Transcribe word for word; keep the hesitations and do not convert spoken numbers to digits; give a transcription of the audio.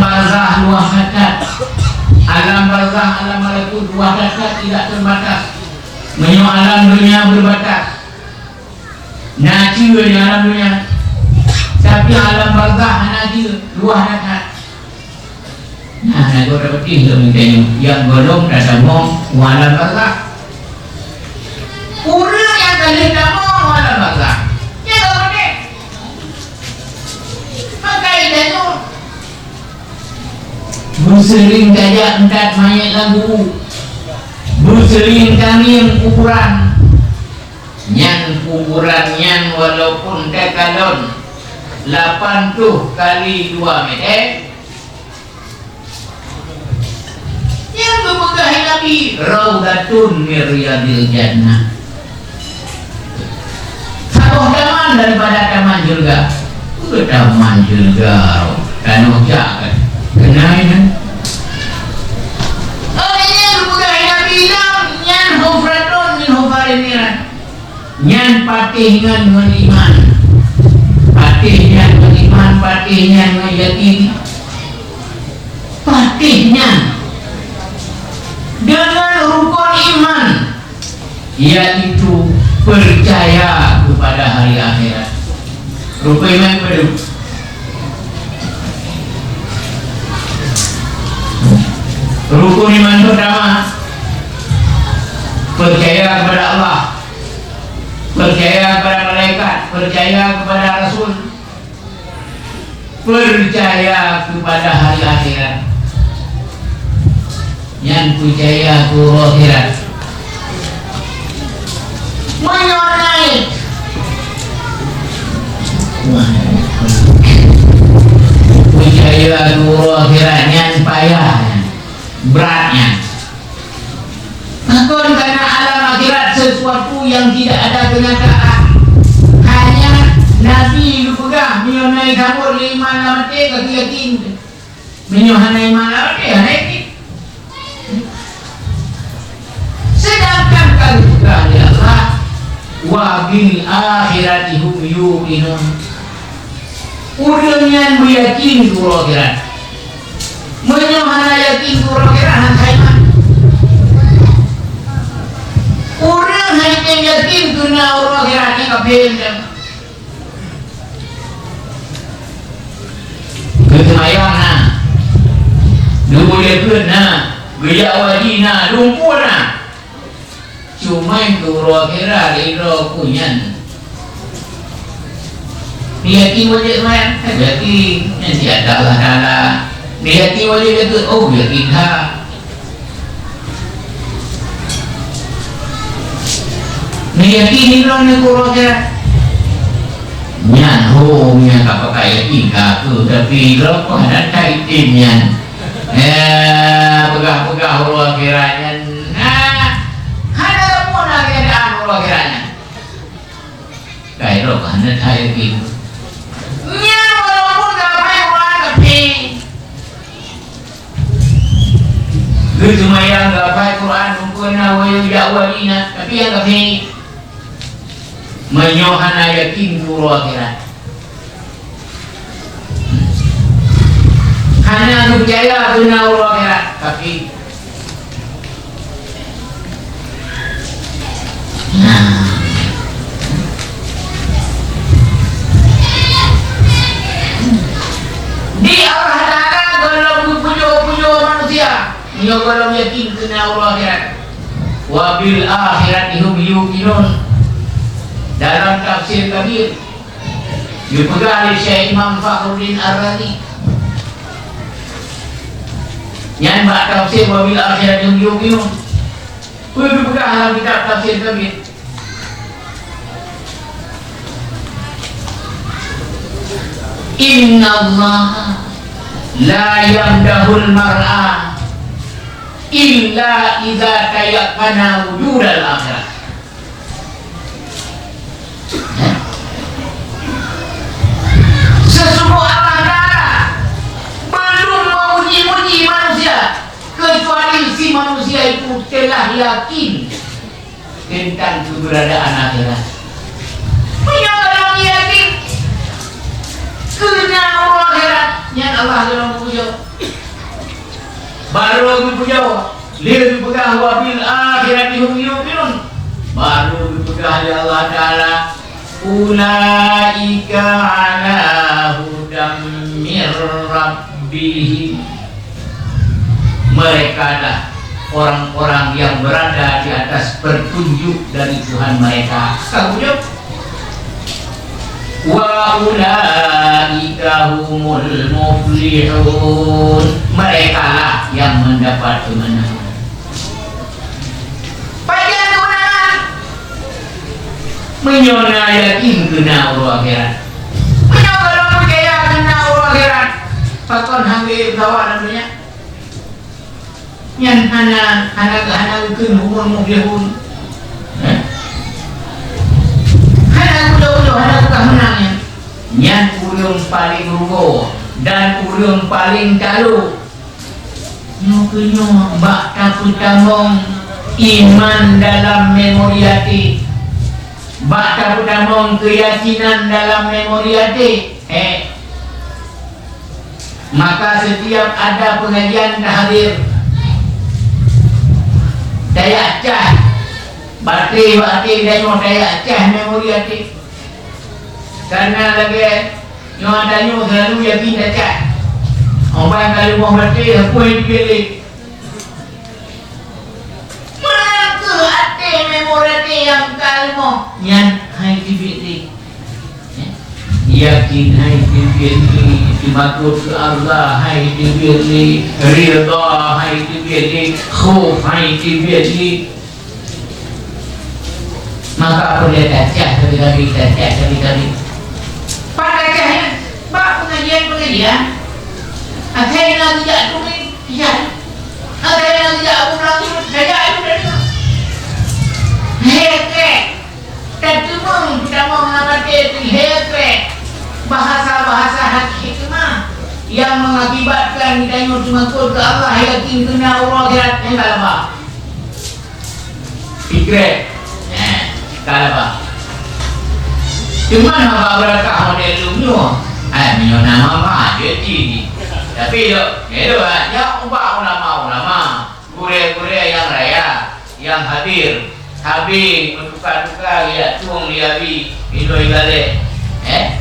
Barzakh luwah that-that. Alam barzakh, alam malakut luwah that-that, tidak terbatas. Meunyoe alam dunia berbatas, na ceue di alam dunia. Tapi alam barzakh hana ceue, luwah that-that. Nah, na goe tapeugah lom tanyoe, nyang gohlom tatamong u alam barzakh. Ureueng nyang ka lheueh tamong u alam barzakh, nyan ka maté. Maka tanyoe beuseuring tajak that manyét lam kubu, beuseuring tangieng kuburan. Nyan kuburan nyan walaupun takalon lapan ploh kali dua meter, nyang geupeugah Nabi, "Raudhatun min riyadil jannah." Saboh taman daripada taman syeuruga. Peue taman syeuruga, tanoh jak kan? Keunan nyan. Oh, nyan geupeugah Nabi, "Lam nyan hufratun min hufarin niran." Nyan patéh ngon, ngon iman. Patéh nyan ngon iman, patéh nyan ngon yakin. Patéh nyan deungon rukon iman, yaitu percaya kepada hari akhirat. Rukon iman peue? Rukon iman pertama, percaya kepada Allah. Percaya kepada malaikat, percaya kepada rasul, percaya kepada hari akhirat. Nyan percaya keu uroe akhirat. Meunyoe naik, percaya keu uroe akhirat nyan payah, brat nyan. Pakon, karena alam akhirat sesuatu yang tidak ada kenyataan. Hanya Nabi geupeugah, meunyoe na itamong lé iman lam até, ka yakin. Meunyoe hana iman lam até, hana yakin. Sedangkan ka geupeugah lé Allah, "Wa bil akhirati hum yuqinun." Ureueng nyan meuyakin keu uroe akhirat. Meunyoe hana yakin keu uroe akhirat, hana iman. Ureueng hana yakin keu na uroe akhirat, nyan kafé. Geuseumayang na, geupeubuet na, geujak haji na, lumpur na. Cuma keu uroe akhirat, ridho keu nyan. Yakin wajéb seumayang? Yakin. Nyan siat Allah Taala. Yakin wajéb zakeuet? Oh, yakin that. Yakin droeneuh keu uroe akhirat? Nyan, ho, nyan ka pakai yakin ka keu, tapi droe hana that item nyan. Ya, peugah-peugah uroe akhirat nyan. Nah, hana teupeu na keadaan uroe akhirat nyan. Kai droe hana that yakin. Nyan walaupun ka hafai Quran, tapi geuseumayang, ka hafai Quran, buku na, wajéb jak haji na, tapi nyang kafé, meunyoe hana yakin keu uroe akhirat. Hana geupeucaya keu na uroe akhirat, tapi, nah. Di Allah Taala gohlom geupujoe-pujoe manusia, meunyoe gohlom yakin keu na uroe akhirat. "Wa bil akhirati hum yuqinun." Dalam Tafsir Kabir, geupeugah lé Syekh Imam Fakhruddin Ar-Razi. Nyan bak tafsir "Wa bil akhirati hum yuqinun". Peue geupeugah lam kitab Tafsir Kabir? "Innallaha la yamdahul mar'a illa idza tayaqqana wujudal akhirah." Sesungguh Allah Taala belum memuji-muji manusia kecuali si manusia itu telah yakin tentang keberadaan akhirat. Meunyoe ureueng yakin keu na uroe akhirat, nyan Allah geulong pujoe. Barô geupeujaweueb, lheueh geupeugah, "Wa bil akhirati hum yuqinun." Barô geupeugah lé Allah Taala, "Ulaika ala hudam mir rabbihim." Merekalah orang-orang yang berada di atas petunjuk dari Tuhan mereka. Ka bujur? "Wa ulaika humul muflihun." Merekalah yang mendapat kemenangan. Pajan kemenangan? Meunyoe na yakin keu na uroe akhirat. Meunyoe gohlom peucaya keu na uroe akhirat, pakon han geuék peusawat lam donya? Nyan hana, hana, hana geukheun humul muflihun. Hah? Hana geupeujok-jok, hana geupeugah meunang nyan. Nyan ureuëng paleng rugoe dan ureuëng paleng talo. Nyoe keuh nyoe bak tapeutamong iman dalam memori até, bak tapeutamong keuyakinan dalam memori até. Eh, maka setiap ada pengajian tahdir, tajak cah baté, baté dan nyoe tajak cah memori até. Karena lagée nyoe tanyoe selalu yakin tacah. Obat ka leumoh maté, hapus teubiet lé. Meunan kheueh até memori até nyang ka leumoh, nyan hai teubiet lé. Yakin hai teubiet lé, teumakot keu Allah hai teubiet lé, ridha hai teubiet lé, khof hai teubiet lé. Maka peue lé tacah sabe-sabe, tacah sabe-sabe. Pat tacah nyan? Bak pengajian-pengajian. Asai na geujak tumi, ya. Asai na geujak abu meulalu, ya, ya, ya, ya. He, krek. Tateumeung peutamong lam até teuh, he, krek. Bahasa-bahasa hak hikmah yang mengakibatkan geutanyoe teumakot keu Allah, yakin keu na uroe akhirat nyang ka laba. Pikrek. Eh, ka laba. Cuma haba beurakah model lôn nyoe. Eh, meunyoe na mama, jeuet jih. Tapi, dok, nyoe, dok, ya, ubak ulama-ulama, gurée-gurée nyang raya, nyang hadir, habéh meutuka-tuka geujak tueng di Abi, indoi galeh. Eh?